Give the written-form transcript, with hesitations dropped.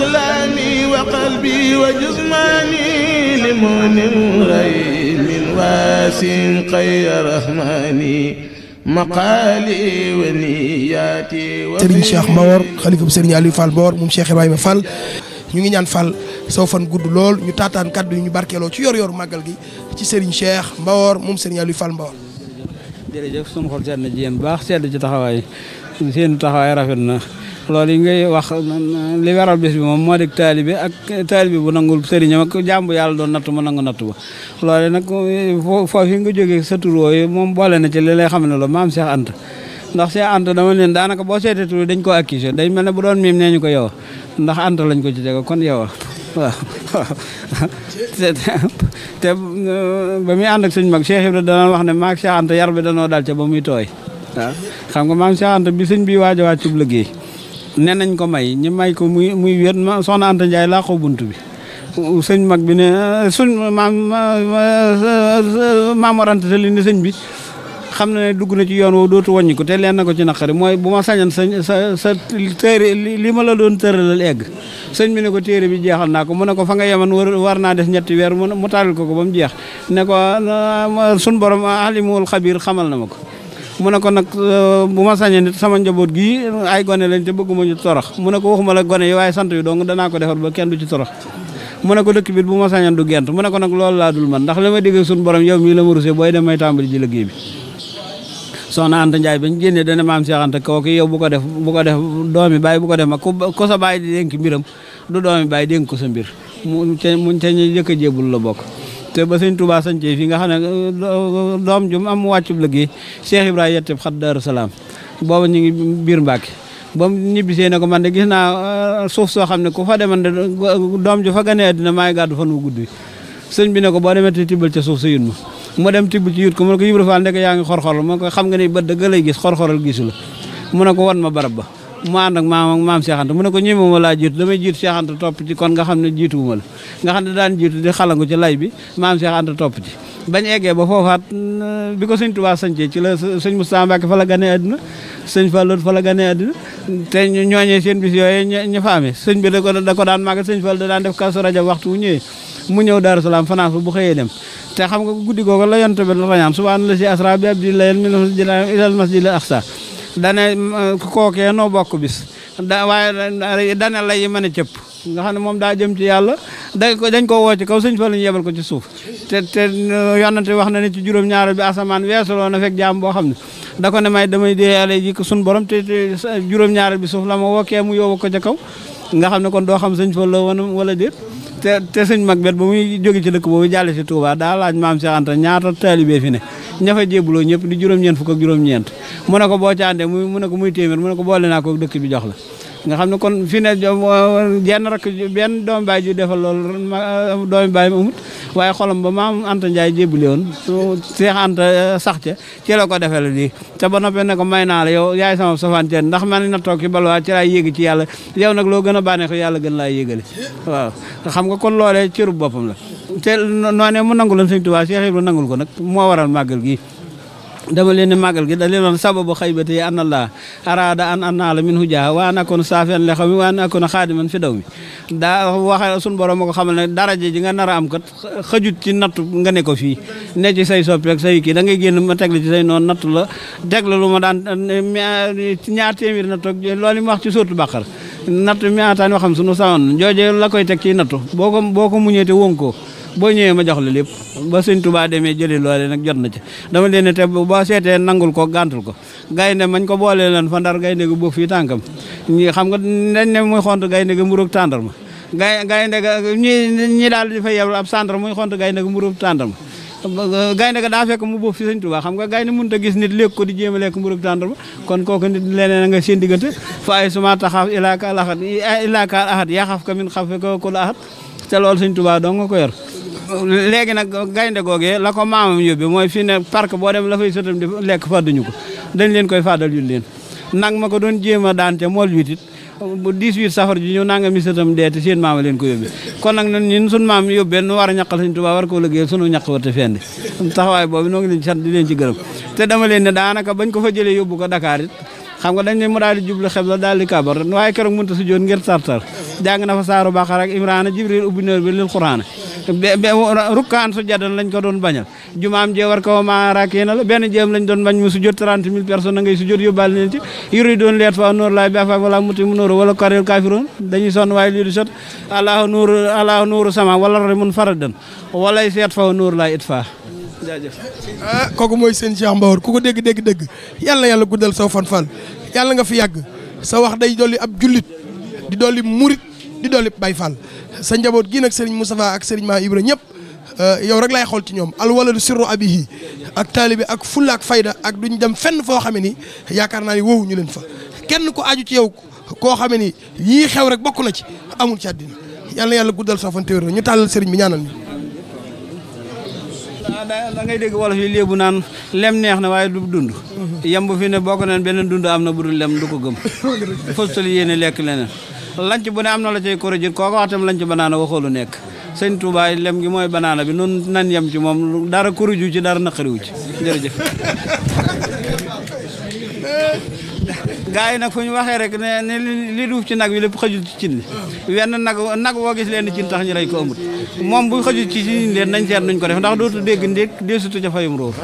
أقلامي وقلبي وجسماني لمن غير من واسع خير رحماني مقالي ونياتي. Serigne Cheikh Mbawor xalifa bu Serigne Aliou Fall Mbawor moom Cheikh Ibrahima Fall ñu ngi ñaan Fall saw fan gudd lool ñu taataan kaddu yi ñu barkeeloo ci yor-yor màggal gi ci Serigne Cheikh Mbawor moom Serigne Aliou Fall Mbawor. jërëjëf sunu xol sedd na ci yéen baax sedd ci taxawaay seen taxawaay rafet na loolu yi ngay wax li waral bés bi moom moo di taalibe ak taalibe bu nangul sëriñam ak jàmbu yàlla doon natt mu nangu natt ba loolu nag foofu nga jógee sa tur wooyu moom boole na ci li lay xam ne la maam Cheikh Anta ndax Cheikh Anta dama leen daanaka boo seetee tur dañ ko accusé day mel ne bu doon miim nee ñu ko yow ndax Anta lañ ko ci tego kon yow waaw te ba muy ànd ak sëñ mag Cheikh Ibrahima dana wax ne maag Cheikh Anta yar bi danoo dal ca ba muy tooy waaw xam nga maam Cheikh Anta bi sëñ bi waaj a wàcc cub liggéey ne nañ ko may ñu may ko muy wér soxna Anta Ndiaye laa ko bunt bi sëñ mag bi ne suñ maam warante te li ne sëñ bi xam na ne dugg na ci yoon woo dootu wàññi ko te leen na ko ci naqari mooy bu ma sañan sa téere li ma la doon tëralal egg sëñ bi ne ko téere bi jeexal naa ko mu ne ko fa nga yeman war naa def ñetti weer mu taalil ko ba mu jeex ne ko sun borom alimul xabir xamal na ma ko mu ne ko nag bu ma sañee nit sama njaboot gi ay gone lañ te bëgguma ñu torox mu ne ko waxuma la gone yi waaye sant yi dong danaa ko defar ba kenn du ci torox mu ne ko dëkk bi bu ma sañan du gent mu ne ko nag loolu laa dul man ndax li ma digg suñu borom yow mii la ma rusé booy dem may tàmbali ji liggéey bi soxna Anta Ndiaye bañ génnee dana maam Cheikh Anta kooku yow bu ko def doomi bàyyi bu ko def ma ko sa bàyyi di dénk mbiram du doomi bàyyi dénk ko sa mbir muñ ca ñu jëkk a jébul la bokk te ba sëñ Touba sañcee fi nga xam ne doom jum am wàccub liggéey Cheikh Ibrahima yetteb xat Daaru Salaam booba ñu ngi biir Mbàkke ba mu ñibbisee ne ko man de gis naa suuf soo xam ne ku fa deman de doom ju fa gane àddina maay gàddu fan wu gudd wi sëñ bi ne ko boo demee te tibbal ca suuf sa yut ma mu dem tibb ci yut ko mu ne ko Ibra Fall ndek yaa ngi xor-xoral mu ne ko xam nga ni bët dëgg lay gis xor-xoral gisu la mu ne ko wan ma barab ba mu ànd ak maam Cheikh Anta mu ne ko ñemewuma laa jiitu damay jiitu Cheikh Anta topp ci kon nga xam ne jiituwuma la nga xam ne daan jiitu di xalangu ci lay bi maam Cheikh Anta topp ci bañ eggee ba foofaat bi ko sëñ Tuubaa sañcee ci la sëñ Moustapha Mbacke fa la ganee àddina sëñ Fall fa la ganee àddina te ñooñee seen bis yooyu ña fa amee sëñ bi da ko daan màggal sëñ Fall da daan def Kazu Rajab waxtu wu ñëwee mu ñëw Daaru Salaam fanaan fa bu xëyee dem te xam nga guddi googu la yonte bi la rañaan subhaana la si asra bi abdi layl min ilal masjidil aqsa dane kookee noo bokk bis waaye dane lay mën a cëpp nga xam ne moom daa jëm ci yàlla dañ ko woo ci kaw sëñ fa lañu yebal ko ci suuf te yonante wax na ne ci juróom-ñaareel bi asamaan weesuloo na fekk jaam boo xam ne da ko ne may damay dee yàlla ji ko sun borom te juróom-ñaareel bi suuf la ma wookee mu yóbbu ko ca kaw nga xam ne kon doo xam sëñ fa la woon wala déet te sëñ mag bet ba muy jóge ci dëkk boobu jàlle si Touba daa laaj maam Cheikh Anta ñaata taalibe fi ne ña fa jébuloo ñëpp di juróom-ñeent fukk ak juróom-ñeent mu ne ko boo ca àndee mu ne ko muy téeméer mu ne ko boole naa ko dëkk bi jox la nga xam ne kon fi ne jenn rakk benn doomi baay ju defal loolu doomi baay amut waaye xolam ba maam Anta Ndiaye jébule woon Cheikh Anta sax ca ci la ko defee la lii te ba noppee ne ko may naa la yow yaay sama sofanteen ndax man na toog ci balwaa ci laay yéegi ci yàlla yow nag loo gën a bànneexu yàlla gën laa yéegale waaw xam nga kon loolee cërub boppam la te noonee mu nangul Sëñ Tuubaa Cheikh Ibra nangul ko nag moo waral màggal gi dama leen ne màggal gi da leen woon sababu xaybati yi anallah arada an annaala min hujaa waa nakkoon saafen le xam mi waa nakkoon xaadiman fi daw mi daa waxe suñu borom ma ko xamal ne daraje ji nga nar a am kat xëjut ci nattu nga ne ko fii ne ci say soppi ak say kii da ngay génn ma teg la ci say noonu nattu la teg la lu ma daan ñaar téeméer nattu ak loolu mu wax ci sóotu Baqara nattu mi ataan yoo xam suñu sawoon jooje la koy teg ci nattu boo ko muñee te wóŋ ko boo ñëwee ma jox la lépp ba sëñ Tuubaa demee jëli loole nag jot na ci dama leen ne te boo seetee nangul ko gàntul ko gaynde mañ ko boolee leen fa Ndar gaynde ga boof fii tànkam ñi xam nga dañ ne muy xont gaynde ga mburoog tàndarma gaynde ga ñi daal di fay yebal ab sàndar muy xont gaynde ga mburoog tàndarma gaynde ga daa fekk mu boof fi sëñ Tuubaa xam nga gaynde mënut a gis nit léegi ko di jéem a lekk mburoog tàndarma kon kooku nit leneen a nga seen diggante fa ay suma taxaaf ilaaka ahad yaxaf ka min xafe ko la ahad te loolu sëñ Tuubaa dong nga ko yor léegi nag gaynde googee la ko maamam yóbbe mooy fii ne parc boo dem la fay sëtam di lekk fàdduñu ko dañ leen koy fàddal yul leen nag ma ko doon jéem a daan te mool witit bu 18 safar ji ñëw nanga mi sëtam dee te seen maama leen ko yóbbe kon nag ñun suñ maam yóbbee nu war a ñaqal Sëñ Tuubaa war koo liggéeyal sunu ñaq war te fendi taxawaay boobu noo ngi leen ci sant di leen ci gërëm te dama leen ne daanaka bañ ko fa jëlee yóbbu ko Dakar it xam nga dañ ne mu daal di jublu xeb la daal di kabar waaye keroog mënta su joon ngir tartar jàng na fa saaru Baqara ak Imraana Jibril ubbi néer bi lil Qur'aan rukkaan su jaddan lañ ko doon bañal jumaam jee war ko ma raakee na la benn jéem lañ doon bañ mu su jot 30 000 personnes na ngay su jot yóbbaale leen ci yuri doon leet fa noor laay ba fa wala muti mu nóor wala kareel kaafiroon dañuy sonn waaye lii di sot allahu nuuru sama wala re mun faradan walay seet fa nóor laay it fa jaajëf kooku mooy seen Cheikh Mbawar ku ko dégg yàlla yàlla guddal saw fan Fall yàlla nga fi yàgg sa wax day dolli ab jullit di dolli murit di dolli Baay Fall sa njaboot gi nag Serigne Moustapha ak Serigne Ma Ibra ñëpp yow rek lay xool ci ñoom al waladu sirru abihi ak taalibe ak fulla ak fayda ak duñ dem fenn foo xamee ni yaakaar naa ni woowu ñu leen fa kenn ku aju ci yow koo xamee ni yii xew rek bokk na ci amul ci àddina yàlla yàlla guddal sa fan téwér ñu tàllal Serigne bi ñaanal ni da ngay dégg wolof yi léebu naan lem neex na waaye du dund yemb fi ne boo ko neen beneen dund am na bu dul lem du ko gëm fostali yéene lekk leneen lanc bu ne am na la cay korojit koo ko wax tam lanc banaana waxoolu nekk sëñ Touba lem gi mooy banaana bi nun nan yem ci moom dara koruju ci dara naqariwu ci jërëjëf gaa yi nag fu ñu waxee rek ne li duuf ci nag wi lépp xëjul ci cin li wenn nag woo gis leen cin tax ñu rey ko amut moom bu xëjul ci cin leen nañ seet nuñ ko def ndax dootu dégg ndéeg dee sutu ca fayum róor